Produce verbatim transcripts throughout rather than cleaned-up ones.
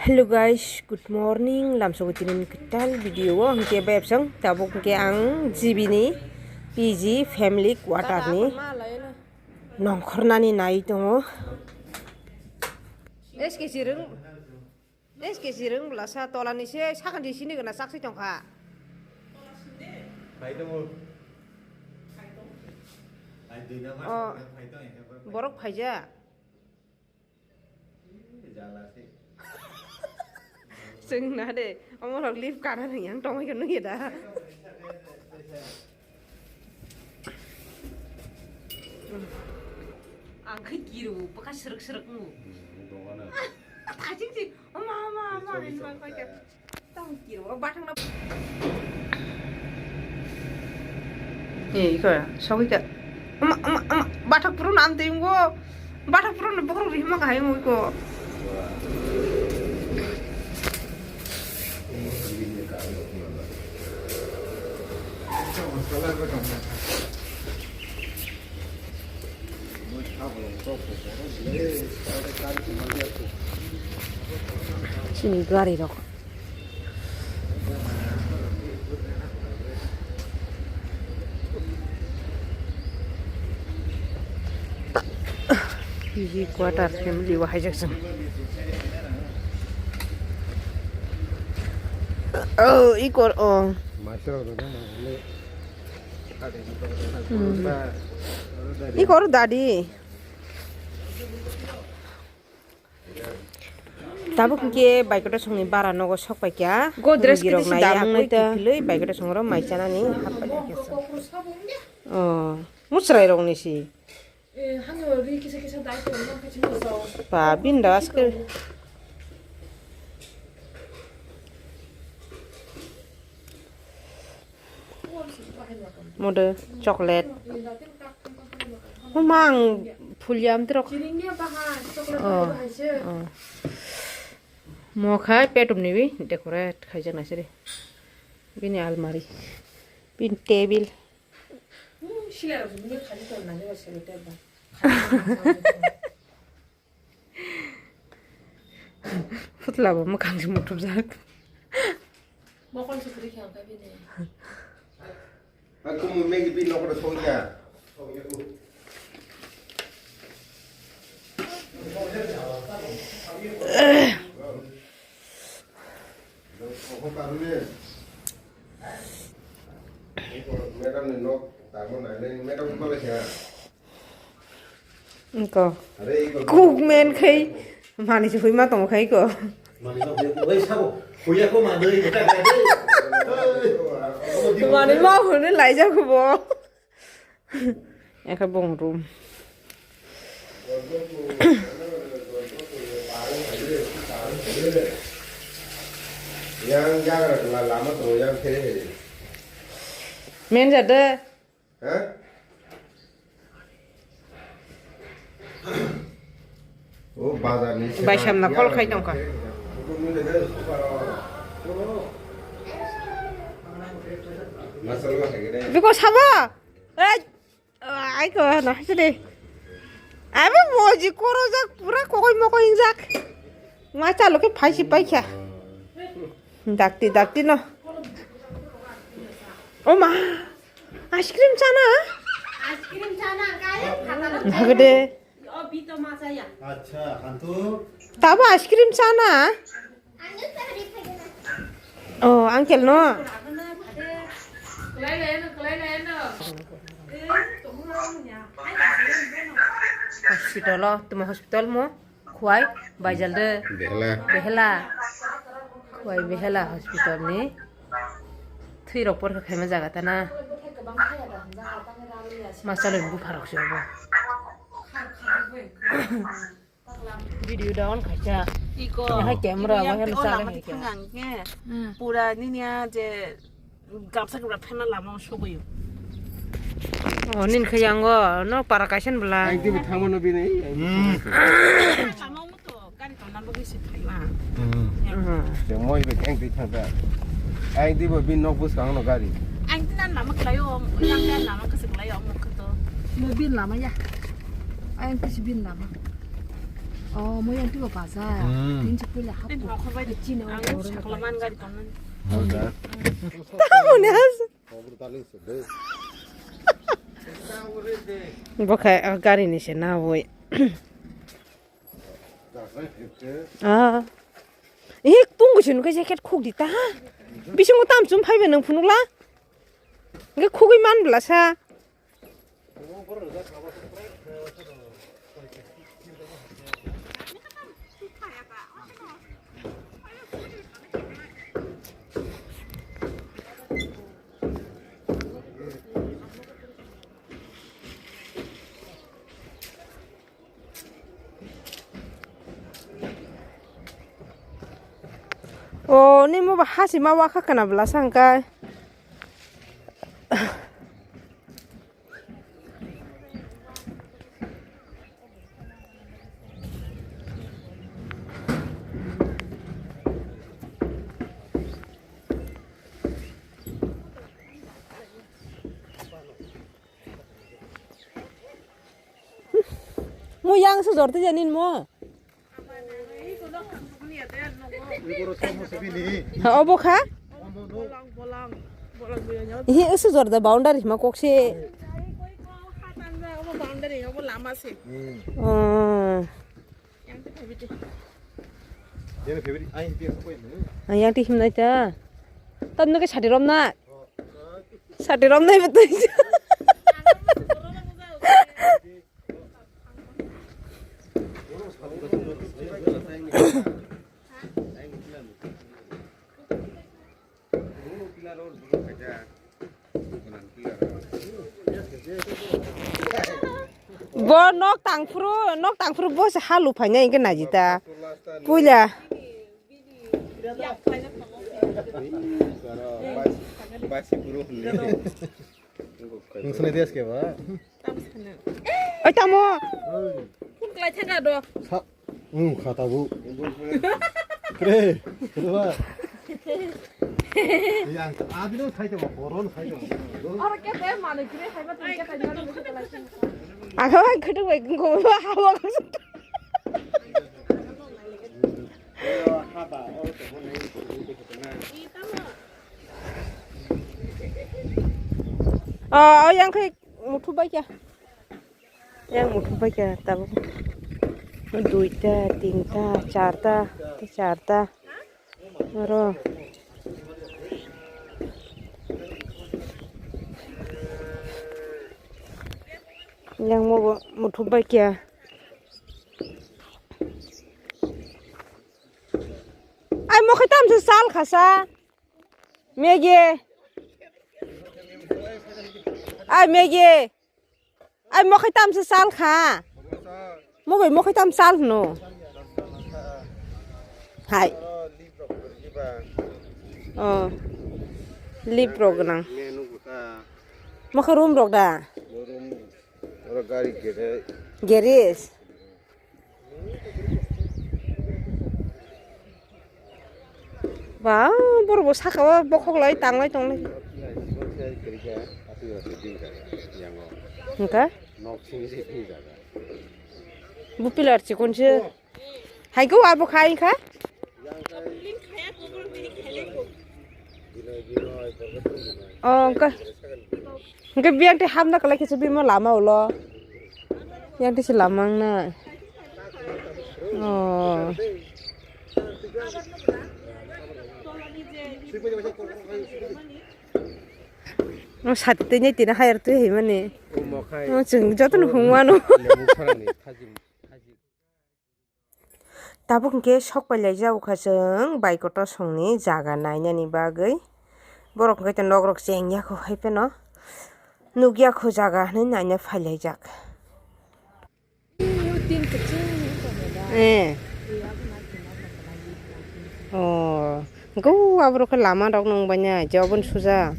Hello guys, good morning. Lamsogo tini kwtal video o hwnkhe bayapsang tabuk hwnkhe ang G B ni P G family quarter ni nongkhornani nai tongo. S K C rwng, S K C rwng bwlasa tolani se sakani sini gana sak se tongkha. Oh, borok phaija. Chwng na de, omo rok lip kana nang yang tongwi khe nukya da. Ang khai kiro, bwkha srwk srwk wngo. Thajik si, oma, oma, oma, hinwi ma khai khe. Tong kiro, bathang na. Ei, iko, sogwi kha. Ama, ama, ama, bathak puro na amtwi wngo. Bathak puro na bokrok rihima kahai wngo iko. Chini gari rok. P G quarter family o haijak chwng. Oh, ikor, oh. Hmm. Ikor dadi. Tabuk hwnkhe Baikota songni bara nogo sok paikha. Godrej rok kisa nai damung akoi nai ta. Kiphilwi Baikota songro mai chanani happai khe. Oh, muchrai rokni si. Ba, bini da aske. Mode chocolate. Huma ang phulya amtirok. Oh, oh. Mo khai petum nibi decorate khaijak naisari. Bini almari. Bini table. Putla bo mwkhang se muthupjak. Mokol se kwrwi khe ang kha bini. Ang kumu megi bi nokora songya. Madam ni nok tamo nai nai, madam ko le kha. Ko. Are, iko. Cook man khai. Mani se hui ma tong khai ko. Mani ma hui, oi sabo. Huya ko ma dei, ka ka dei. Mani ma hui ne lai ja ko bo. Eka bong room. Yang jaga la lama to yang kere kere. Men jade. Ha? O bazar ni. Bai samna call khai tongkha. Masala hai kere. Biko sabo. Ei, ai ko na sini. Abo moji korojak pura kokoi mokoi ingjak. Ma chalo ke phaisi paikha. Dakti dakti no. O ma. Ice cream chana? Ice cream chana, kaya khata. Bhagde. Acha, hantu. Tabo ice cream chana? Oh, uncle no. Hospital o, tuma hospital mo? Khwai, baijal de. Behela. Behela. Khwai Behela hospital ni. Thwi rok porkha khaima jaga ta na. Ma chalwi bupha rok se obo. Video da on khaisa. Iko. Hai camera wa hen sa. Pura ninia je gamsa kebra phena lama sugui. Oh, nin khe yango no para kaisa ni bwla. Ang twi thangmano bini. Hmm. Lama mo to gari tongna bagwi se thaiwa. Hmm. Hmm. Se moi be keng twi thangda. Ang twi bo bin nok bwskang no gari. Ang twi nan lama khlaio, yang nan lama kese khlaio, mo khato. Mo bin lama ya. Ang twi si bin lama. Oh, mo yang tu apa sa? Hmm. Tin chukul lah. Tin hokor bai de chino. Ang sakla man gari tongan. Hokor. Tahu ni has. Hokor tali sedih. Bo khai, ah, gari ni se na woi. Ah. Ih, tung ko sinu ke jacket khuk di ta. Bising ko tam chum phai be nang phunuk la. Nge khugui man bla sa. O, nini mo ba hasi ma wa kha kana bla sa hwnkhe. Mo yang sujor te janin mo. Ha, obo kha? Ihi, sujor da boundary ma kok se. Oh. Yang ti himnai ta. Tan no ke sadi rom na. Sadi rom nai betul. Bo nok tangphuru, nok tangphuru bo se halu phaina hingke najita. Puila. Nung sini dia siapa? Oi, tamo. Phone kelai thangka do. Sa, hmm, kata bu. Kre, kre ba. Yang abi lo sai tamo, koron sai tamo. Oro ke te mane kre hai ba tamo ke khai ba. Aga ba khutu bai ko ba hawa. Oh, oh, yang khai muthu bai kya. Yang muthu bai kya tabuk. Duita, tinta, charta, charta. Aro. Yang mo muthu bai kya. Ai mo khitam se sal khasa. Megi. Ai, Megi. Ai, mokhai tam se sal kha. Mo bai mokhai tam sal no. Hai. Oh. Lip rok nang. Mokhai room rok da. Oro gari gere. Geris. Ba, borok bo saka o bokhok lai tanglai tonglai. Hingkha? Bo pillar chikon se. Hai ko abo khai kha? Oh, hingkha. Hingke biyang tei hapna kwlai kisa bini lama ulo. Yang tei se lama wngna. Oh. No sati tei nai tini hire twi hai mani. Oh, chwng joto no hung mano. Tabuk hingke sok pai laijak kha chwng bai kotor songni jaga nainani bagwi. Borok hingke nok rok cheng ya kho hai phano. Nuk ya kho jaga hinui naina phai laijak. Eh. Oh. Go aborok khe lama rok nung banya je obon suja.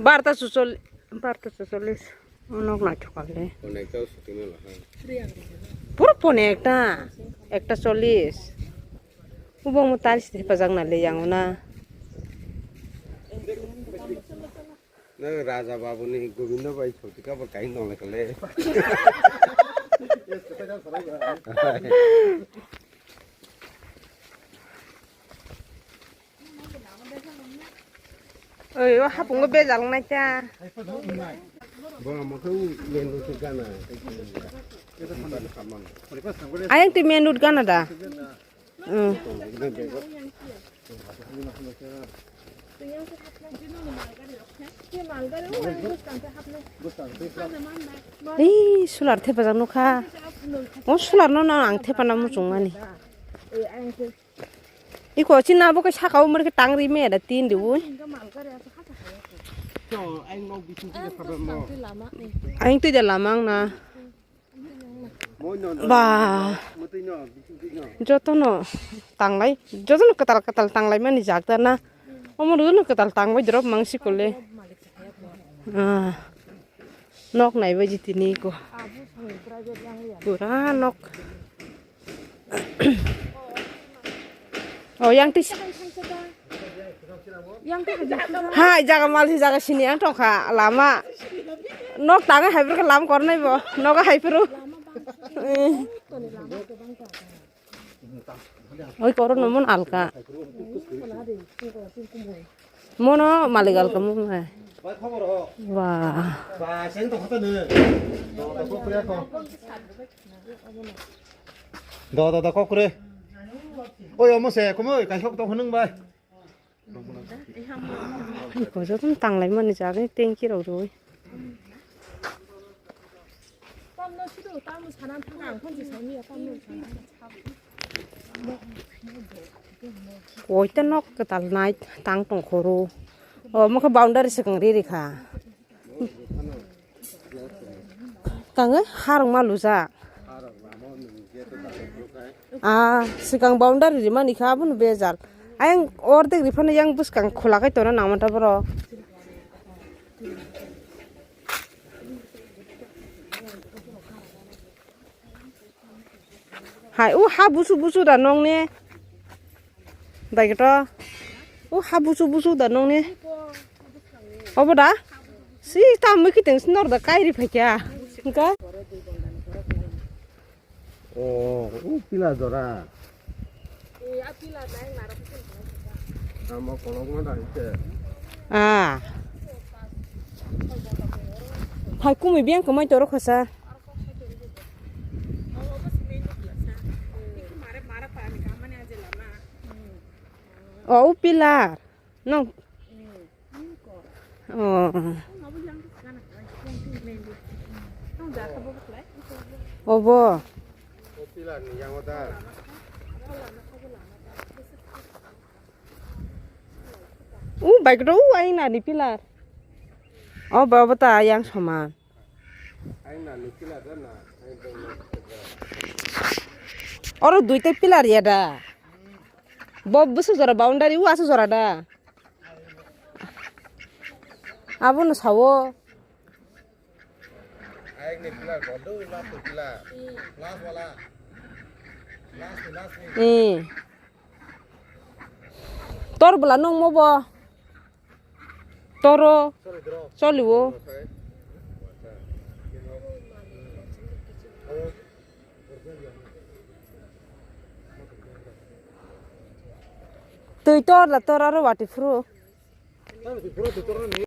Barta suchol-, barta sucholis. Onok naithok kha le. Pone ekta o shooting no lahai. Puro pone ekta, ekta chollis. Ubong mo tiles hepajak na le yang o na. Nang Raja Babu ni Gobindo bai soti ka bo kain dong le kale. Oi, o hapung o bejal nai ta. Bo mo khe u main road gana. Ayang ti main road gana da. Hmm. Ih, sular thepajak nukha. O sular no, no, ang thepana muchungmani. Iko chini abo khe saka o mari khe tang ri me da tin riwi. Ayang twi da lama ang na. Ba. Jotono tanglai, jotono kwtal kwtal tanglai mani jak da na. Omo jotono kwtal tangbai drop mangsi kole. Ah. Nok naibai ji tini ko. Pura nok. Oh, yang tis. Hai, jaga mal si jaga sini ang tongkha lama. Nok tangai hai phuru lam kornai bo. Nogo hai phuru. Oi, koro no mon alka. Mono malik alka mon hai. Wah. Do, do, do, kokre. Oi, omo se, komo, kaisok to hwnung bai. Iko jotono tanglai mani jagani tanki rok rwi. Koita nok kwtal nai tang tongkhoro. O mokhe boundary swkang riri kha. Tangwi harok ma lujak. Ah, swkang boundary rimani kha abono bejal. Ayang ordek riphano yang bwskang khula khai tongna nangmanta borok. Hai, o ha busu busu da nong ne. Bai khe to. O ha busu busu da nong ne. Obo da? Si tam mui kiting snor da kairi phaikya. Engka? O, o pila jora. Tamo kolokma da ite. Ah. Hai kumui biyang kwmai toro khasa. O, o pillar. No. O. Obo. U bike do u aina ni pillar. O ba, obo ta yang soman. Oro duita pillar ya da. Bo busu jora boundary u asu jora da. Abono sawo. Ayakni pillar bondo last pillar. Last wala. Last last. Eh. Tor bwla nung mo bo. Toro. Choliwo. Twi tor da tor aro wati phuru.